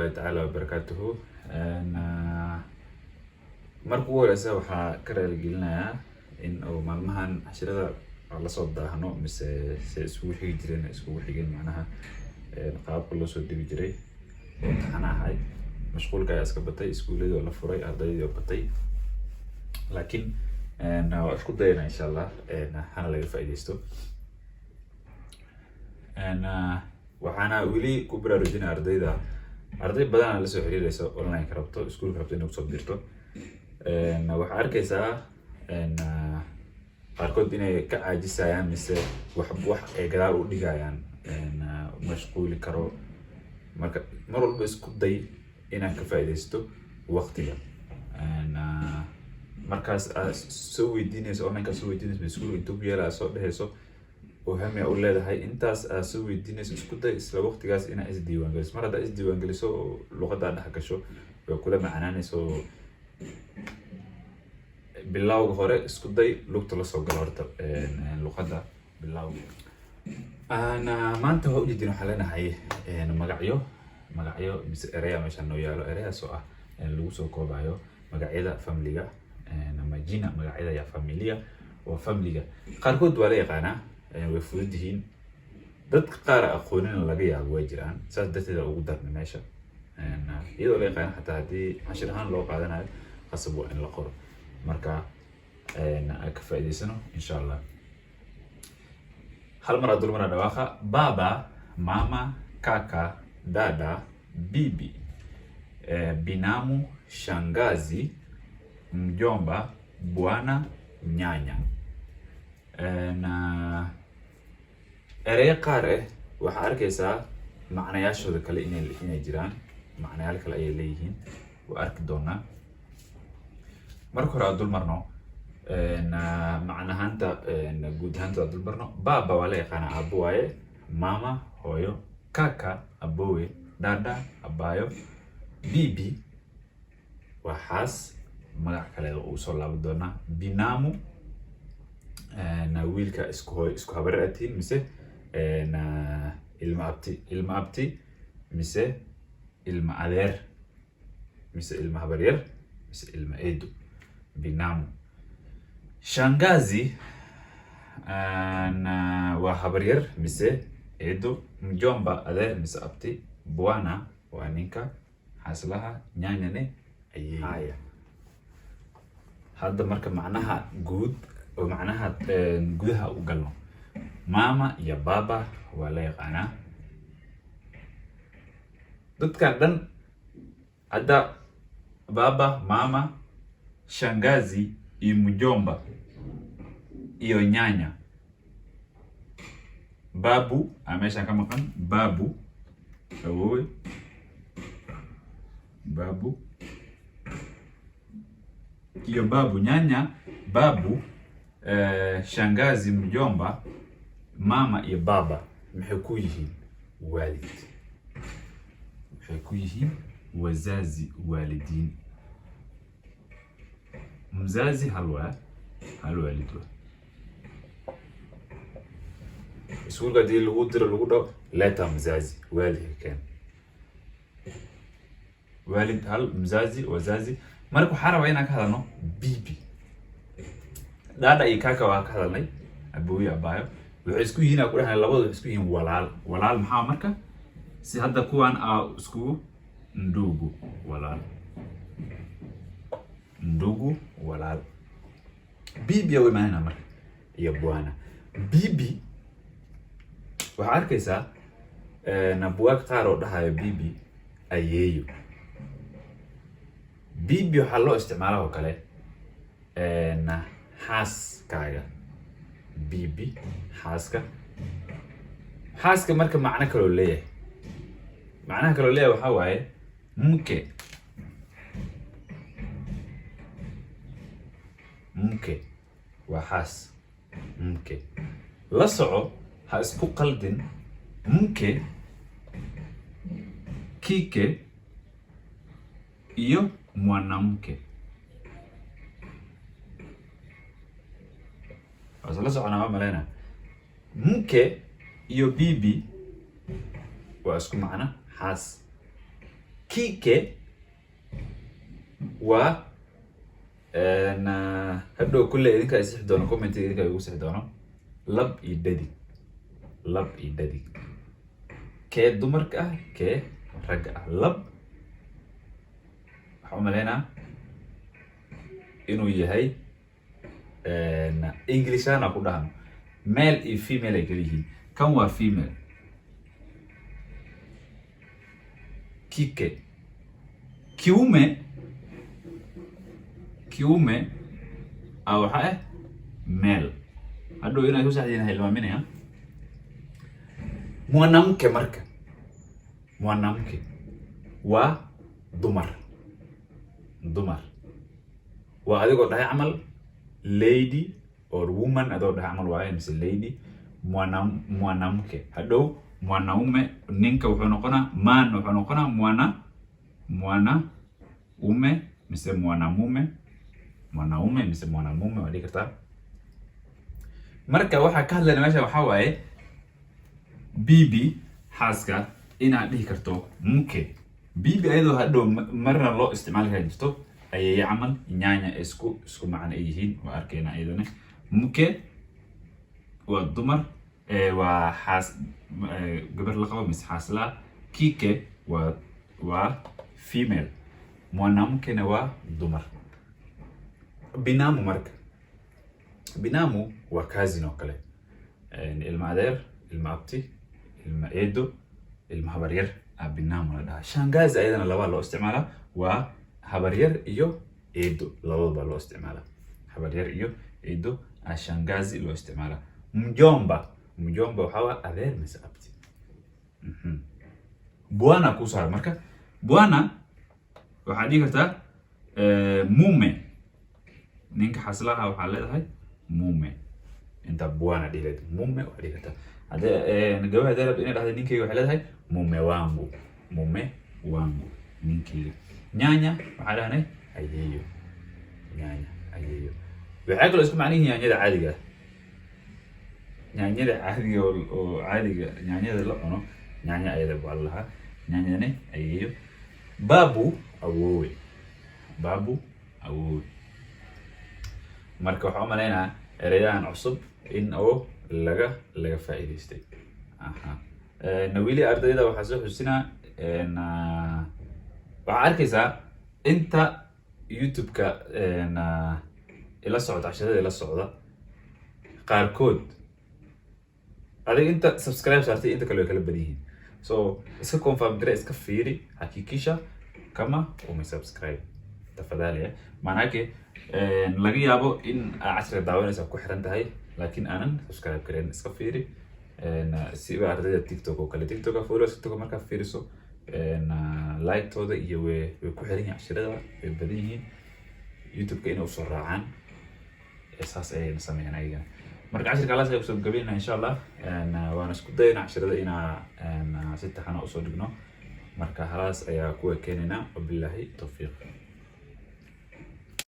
Waraxmatullaahi tacaala wabarakaatuhu. Marka ugu horeysa, waxaa ka raaligelinayaa in uu maalmahan cashirada lasoo daahno mise se iskugu xigi jireen iskugu xigeen, macnaha qaababka loo soo degi jiray oo imtixaan ahay. Mashquulka ayaa iska batay, iskuuladii oo la furay, ardaydii oo batay, laakiin waa isku dayana insha Allah hana laga faa'iidaysto. Waxaana weli ku baraarujinaya ardayda, arday badanaa lasoo xiriireysa, online ka rabto, iskuulka rabto inay kusoo dirto. Waxaa arkaysaa qaarkood inay ka caajisayaan mise wax ay gadaal u dhigayaan, mashquuli karo. Marka mar walba isku day inaan ka faa'iidaysto waqtiga. Markaas aad soo weydiinayso online ka, soo weydiinayso iskuulka intuu ku yaala, aad soo dhehayso oo hami u leedahay, intaas aad soo weydiinayso, isku day isla waqtigaas inaad isdiiwaan geliso. Mar haddaad isdiiwaan geliso oo luqadda aad dhex gasho, way kula macnaanayso. Bilowga hore isku day lugta la soo galo horta luqadda bilowga. Maanta waa ujeedin, waxaan leenahay magacyo mise ereya meeshaan noo yaalo, ereyaas oo ah lagu soo koobayo magacyada familiga, majina, magacyada ya familia oo familiga. Qaarkood waa la yaqaanaa, way fudud yihiin. Dadka qaar aqoonina laga yaabo way jiraan, saas darteed ugu darnay meesha. Iyadoo la yaqaana, xataa haddii cashir ahaan loo qaadanayo, qasab waa in la qoro. Marka aan ka faa'iidaysano insha Allah. Hal mar dul mara dhawaaqa: baba, mama, kaka, dada, bibi, binamu, shangazi, mjomba, bwana, nyanya. Ereyo qaar waxaa arkaysaa macnayaashooda kale inay jiraan, macnayaal kale ayay leeyihiin, waa arki doonaa. Marka hore aan dul marno macnahaanta guud ahaanta aan dul marno. Baba waa la yaqaanaa, aabbo waaye. Mama, hooyo. Kaka, abowe. Dada, abaayo. Bibi waa xaas, magac kale uu soo laaban doonaa. Binamu, wiilka isku hooy, isku habareer aad tihiin mise ilma abti, ilma abti mise ilma adeer mise ilma habaryar mise ilma eedo, binamu. Shangazi waa habaryar mise eedo. Mjomba, adeer mise abti. Bwana waa ninka xaaslaha. Nyanyane ayay. Hadda marka macnaha guud oo macnaha gudaha u galno. Mama iyo baba waa la yaqaanaa dadkan dhan. Hadda baba, mama, shangazi iyo mjomba iyo nyanya, babu aa meeshaan ka maqan, babu awoowe, babu iyo babu, nyanya, babu, shangazi, mjomba, mama iyo baba maxay ku yihiin? Waalid. Waxay ku yihiin wazazi, waalidiin. Mzazi hal waa, hal waalid waa. Iskuulka haddii lagu diro, lagu dhaho "leta mzazi", waalidka keen, waalid hal, mzazi, wazazi. Marka waxaa rabaa inaan ka hadalno bibi. Dada iyo kaka waa ka hadalnay, abooyo, abaayo. Waxay isku yihiin, aa ku dhahnay, labadu waxay isku yihiin walaal. Walaal maxaa marka? Si hadda kuwan aa iskugu ndugu, walaal, ndugu, walaal. Bibi aa u imaanayna marka iyo bwana. Bibi waxaa arkaysaa buwaag qaar oo dhahayo bibi ayeeyo. Bibi waxaa loo isticmaalaa oo kale xaaskaaga. Bibi xaaska. Xaaska marka macno kaloo leeyahay, macnaha kaloo leeyahay waxaa waaye mke. Mke waa xaas. Mke la soco, ha isku qaldin mke, kike iyo mwanamke. Waa isla soconaa, waa maleyna. Mke iyo bibi waa isku macno, xaas. Kike waa hadhow kulle idinka isixi doono, comment idinka igu sixi doono. Lab iyo dhadig, lab iyo dhadig, kee dumarka ah, kee ragga ah? Lab waxaan umaleynaa inuu yahay, Englishana ku dhahno, male iyo female ay kala yihiin. Kan waa female, kike. Kiume, kiume a waxaa ah male. Hadhow inay ku saxdiin hilmaaminaya. Mwanamke marka, mwanamke waa dumar. Dumar waa adigoo dhahay camal lady or woman, adoo dhahay camal waaye, mise lady. Mwanamke hadhow mwanaume, ninka wuxuu noqonaa man, wuxuu noqonaa mwanaume mise mwanamume. Mwanaume mise mwanamume waa dhihi kartaa. Marka waxaa ka hadlayna meesha waxaa waaye bibi, xaaska, inaad dhihi karto mke. Bibi ayadoo hadhow marna loo isticmaali kara jirto ayeeye camal, nyanya isku macno ay yihiin, waa arkayna iyadana. Mke waa dumar, waa xaas, gabar la qabo mise xaaslaa. Kike waa female, mwanamkena waa dumar. Binamu marka, binamu waa cousin oo kale, ilma adeer, ilma abti, ilma eedo, ilma habaryar a binamu la dhahaa. Shangazi ayadana labaa loo isticmaalaa, waa habaryar iyo eedo, labadaba loo isticmaalaa. Habaryar iyo eedo a shangazi loo isticmaalaa. Mjomba, mjomba waxaa waa adeer mise abti. Bwana kuu saaray marka, bwana waxaad dhihi kartaa mume. Ninka xaslaha waxaa leedahay mume. Inta bwana dhihi lahayd, mume waxaad dhihi kartaa. Haddee gabadha hadday rabto inay dhahdo ninkeyga, waxay leedahay mume wangu, mume wangu, ninkeyga. Nyanya waxaa dhahnay ayeeyo. Nyanya, ayeeyo, waxay kaloo isku macno yihiin yaanyada caadiga ah. Yaanyada caadiga oo caadiga, yaanyada la cuno, yaanya ayada baa la lahaa. Nyanyane ayeeyo. Babu, awoowe. Babu, awoowe. Marka waxaan u maleynayaa ereyahan cusub in oo laga faa'iidaystay. Aha, nawili ardayda waxaa soo xusinaa, waxaa arkaysaa inta YouTube-ka ila socda, casharada ila socda qaarkood, adiga inta subscribe saartay, inta kale way kala badan yihiin. So iska confirm gare, iska fiiri, hakikisha kama umesubscribe tafadhali. Maanake laga yaabo in aa cashirka daawanaysa ku xiran tahay laakiin aanan subscribe gareyn. Iska fiiri siba ardayda TikTok oo kale, TikTok followers, TikTok markaa fiiriso like-tooda iyo way ku xiran yihiin cashirada, way badan yihiin. YouTube-ka inay usoo raacaan saas ayayna sameeyaan ayagana. Marka cashirka alaas ayaa kusoo gabaynaa insha Allah. Waan isku dayna cashirada inaa si taxana usoo dhigno. Marka halaas ayaa kuwa keenaynaa. Wabillahi towfiiq.